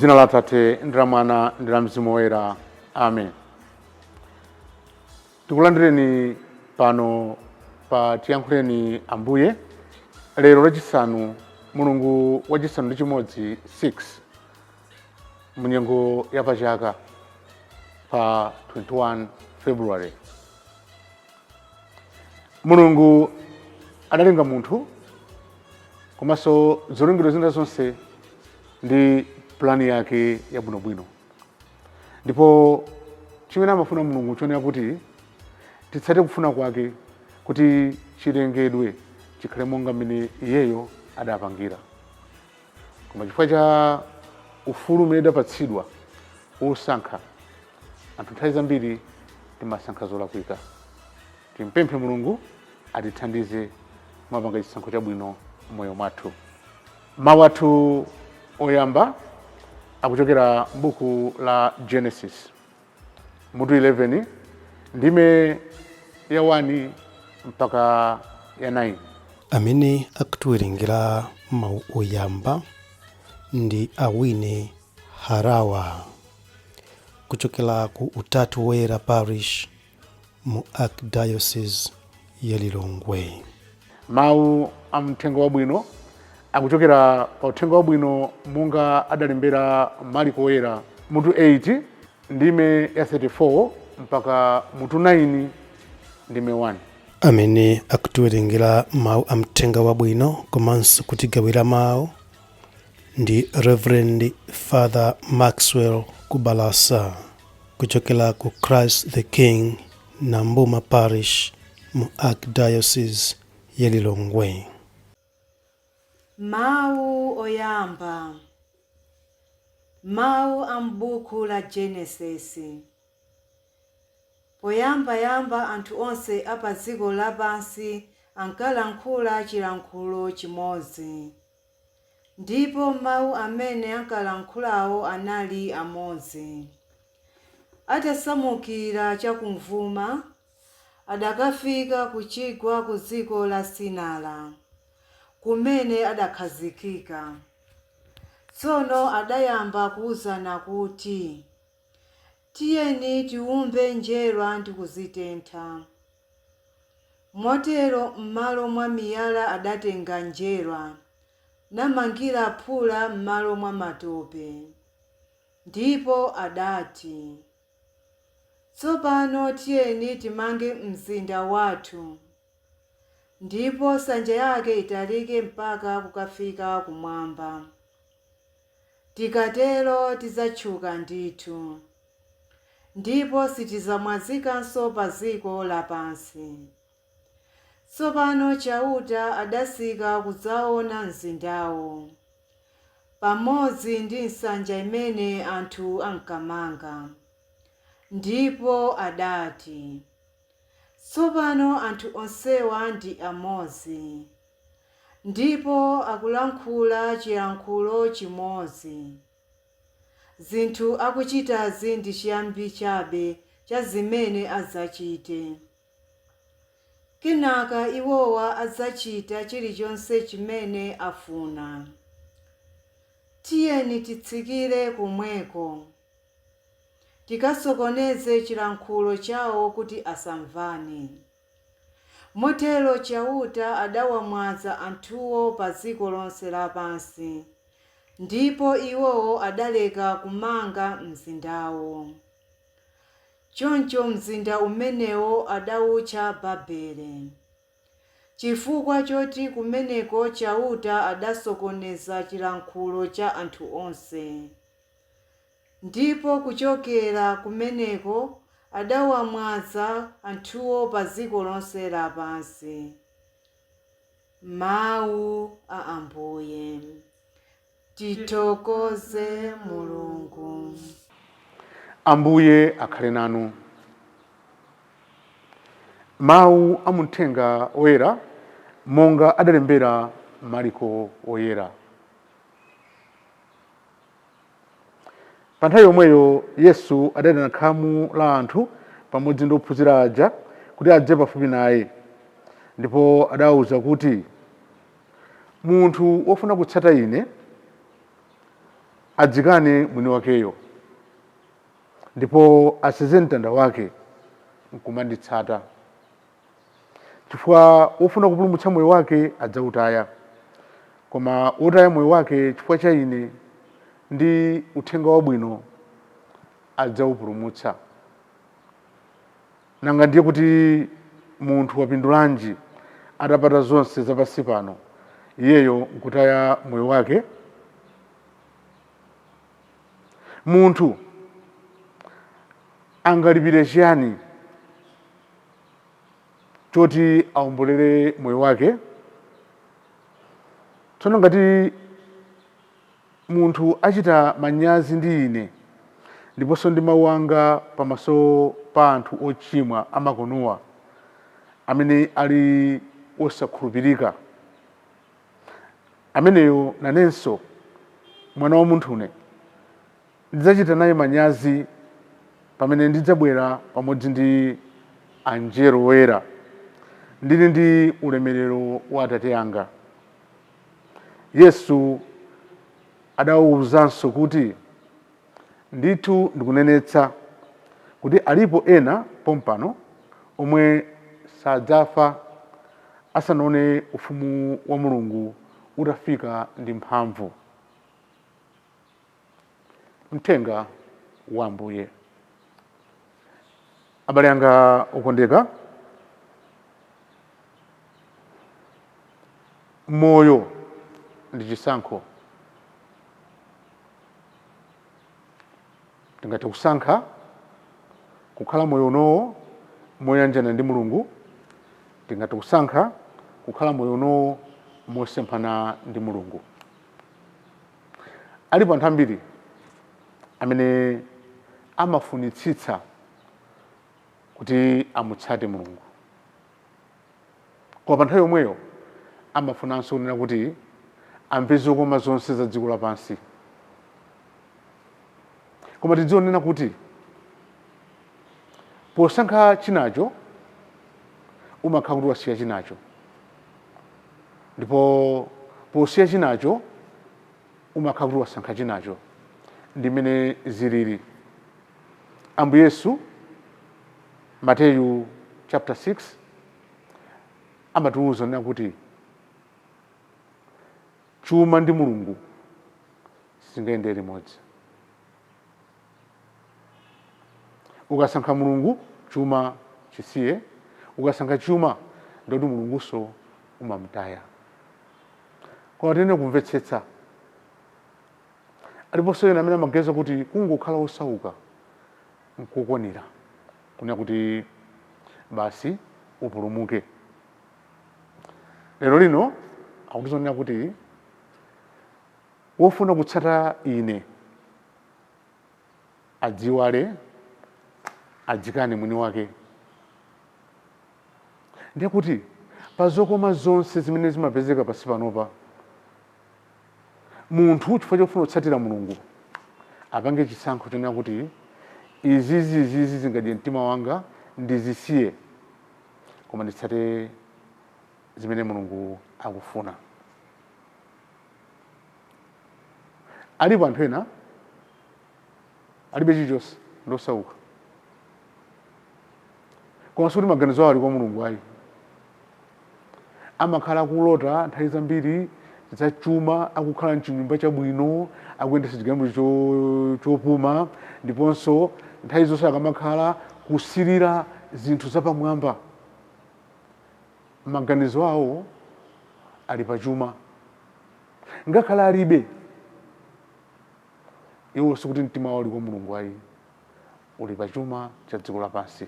M'dzina la Atate ndi la Mwana ndi la Mzimu Woyera. Amen. Tikulandireni pano pa Tiyankhuleni Ambuye lero lachisanu, mulungu wachisanu ndi chimodzi 6 munyengo ya pachaka pa 21 February. Mulungu adalenga munthu komanso zolengedwa zina zonse ndi plani yake yabwinobwino, ndipo chimene amafuna Mulungu chonena kuti titsate kufuna kwake kuti chilengedwe chikhale monga mmene iyeyo adapangira. Koma chifukwa cha ufulu umene tidapatsidwa wosankha, anthu nthawi zambiri timasankha zolakwika. Timpemphe Mulungu atithandize kumapanga chisankho chabwino m'moyo mwathu. Mawu athu oyamba akuchokera m'buku la Genesis mutu 11 ndime ya 1 mpaka ya 9. Amene akutiwerengera mawu oyamba ndi Awine Harawa kuchokera ku Utatu Woyera Parish mu Archdiocese ya Lilongwe. Mawu a mthenga wabwino akuchokera pa uthenga wabwino monga adalembera Marko Woyera mutu 8 ndime ya 34 mpaka mutu 9 ndime 1. Amene akutiwerengera mawu a mthenga wabwino komanso kutigawira mawu ndi Reverend Father Maxwell Kubalasa kuchokera ku Christ the King Nambuma Parish mu Archdiocese ya Lilongwe. Mawu oyamba. Mawu a m'buku la Genesisi. Poyambayamba anthu onse a pa dziko lapansi ankalankhula chilankhulo chimodzi. Ndipo mawu amene ankalankhulawo anali amodzi. Atasamukira chakumvuma, adakafika ku chigwa ku dziko la Sinara, kumene adakhazikika. Tsono adayamba kuwuzana kuti, Tiyeni tiwumbe njerwa ndi kuzitentha. Motero m'malo mwa miyala adatenga njerwa, namangira phula m'malo mwa matope. Ndipo adati, Tsopano tiyeni timange mzinda wathu, ndipo nsanja yake italike mpaka kukafika kumwamba. Tikatero tidzatchuka ndithu, ndipo sitidzamwazikanso pa dziko lapansi. Tsopano Chauta adatsika kudzaona mzindawo, pamodzi ndi nsanja imene anthu ankamanga. Ndipo adati, Tsopano anthu onsewa ndi amodzi, ndipo akulankhula chilankhulo chimodzi. Zinthu akuchitazi ndi chiyambi chabe cha zimene adzachite. Kenaka iwowa adzachita chilichonse chimene afuna. Tiyeni titsikire komweko, tikasokoneze chilankhulo chawo kuti asamvane. Motero Chauta adawamwaza anthuwo pa dziko lonse lapansi, ndipo iwowo adaleka kumanga mzindawo. Choncho mzinda umenewo adawutcha Babele, chifukwa choti kumeneko Chauta adasokoneza chilankhulo cha anthu onse. Ndipo kuchokera kumeneko adawamwaza anthuwo pa dziko lonse lapansi. Mawu a Ambuye. Tithokoze Mulungu. Ambuye akhale nanu. Mawu a muthenga woyera monga adalembera Mariko Woyera. Pa nthawi yomweyo Yesu adaitana khamu la anthu pamodzi ndi ophunzira aja kuti adze pafupi naye, ndipo adawauza kuti, Munthu wofuna kutsata Ine, adzikane mwini wakeyo, ndipo aseze mtanda wake nkumanditsata. Chifukwa wofuna kupulumutsa moyo wake adzautaya, koma wotaya moyo wake chifukwa cha ine ndi uthenga wabwino adzawupulumutsa. Nanga ndiye kuti munthu wapindulanji atapata zonse zapansi pano, iyeyo nkutaya moyo wake? Munthu angalipire chiyani choti awombolere moyo wake? Tsono ngati munthu achita manyazi ndi ine ndiponso ndi mawu anga pamaso pa anthu ochimwa amakonowa amene ali osakhulupirika, ameneyo nanenso mwana wa munthune ndidzachita naye manyazi pamene ndidzabwera pamodzi ndi anjelo oyera ndili ndi ulemerero wa Atate anga. Yesu adawawuzanso kuti, ndithu ndikunenetsa kuti alipo ena pompano omwe sadzafa asanaone ufumu wa Mulungu utafika ndi mphamvu. Mthenga wa Ambuye. Abale anga okondeka, moyo ndi chisankho. Tingathe kusankha kukhala moyo unowo moyanjana ndi Mulungu, tingathe kusankha kukhala moyo unowo mosemphana ndi Mulungu. Alipo anthu ambiri amene amafunitsitsa kuti amutsate Mulungu, koma pa nthawi yomweyo amafunanso kunena kuti amve zokoma zonse za dziko lapansi. Koma tidzionena kuti posankha chinacho umakhala kuti wasiya chinacho, ndipo posiya chinacho umakhala kuti wasankha chinacho. Ndi mmene zilili. Ambuye Yesu, Mateyu chapter 6, amatiwuza nena kuti chuma ndi Mulungu sizingayende limodzi. Ukasankha Mulungu, chuma chisiye. Ukasankha chuma, ndoti Mulunguso umamtaya. Koma tiyenera kumvetsetsa, aliponso ena amene amaganiza kuti kungokhala osauka nkokwanira kunena kuti basi upulumuke. Lero lino akutizonena kuti wofuna kutsata ine adziwale, adzikane mwini wake. Ndiye kuti pa zokoma zonse zimene zimapezeka pansi panopa, munthu chifukwa chofuna kutsatira Mulungu apange chisankho chonena kuti izizi izizi zingadye mtima wanga, ndizisiye, koma nditsate zimene Mulungu akufuna. Alipo anthu ena alibe chilichonse, ndosauka, koma sikuti maganizo awo ali kwa Mulungu ayi. Amakhala akulota nthawi zambiri za chuma, akukhala mchinyumba chabwino, akuyendetsa chigalimoto chopuma, ndiponso nthawi zonse akamakhala kusirira zinthu zapamwamba. Maganizo awo ali pachuma, ngakhale alibe iwo, sikuti mtima wawo uli kwa Mulungu ayi, uli pachuma cha dziko lapansi.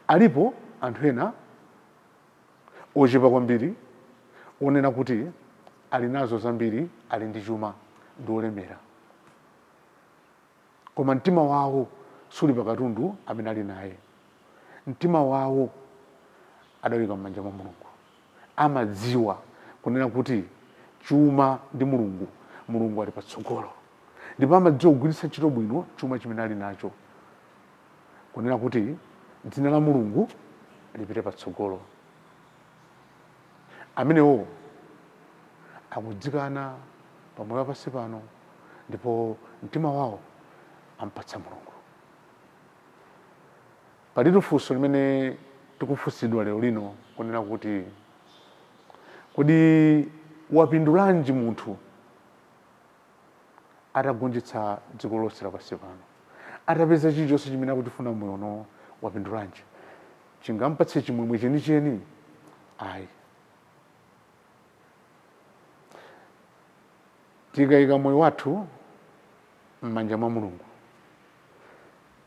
Alipo anthu ena ochepa kwambiri onena kuti ali nazo zambiri, ali ndi chuma, ndi olemera, koma mtima wawo suli pakatundu amene ali naye. Mtima wawo adawika m'manja mwa Mulungu. Amadziwa kunena kuti chuma ndi Mulungu, Mulungu ali patsogolo, ndipo amadziwa kugwiritsa ntchito bwino chuma chimene ali nacho, kunena kuti dzina la Mulungu lipite patsogolo. Amenewo akudzikana pamoyo wapansi pano ndipo mtima wawo ampatsa Mulungu. Palitu funso limene tikufunsidwa lero lino kunena kuti kodi wapindulanji munthu atagonjetsa dziko lonse lapansi pano, atapeza chilichonse chimene akuchifuna moyo uno, wapindulanji? Chingampatse chimwemwe chenicheni? Ayi. Tikayika moyo wathu m'manja mwa Mulungu,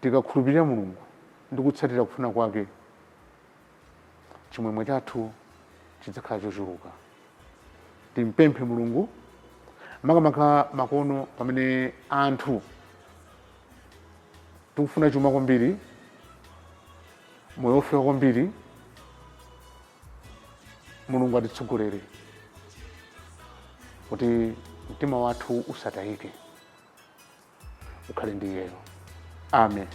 tikakhulupirira Mulungu ndi kutsatira kufuna kwake, chimwemwe chathu chidzakhala chochuluka. Timpemphe Mulungu makamaka makono pamene anthu tikufuna chuma kwambiri, moyo wofewa kwambiri. Mulungu atitsogolere kuti mtima wathu usatayike, ukhale ndi iyeyo. Amen.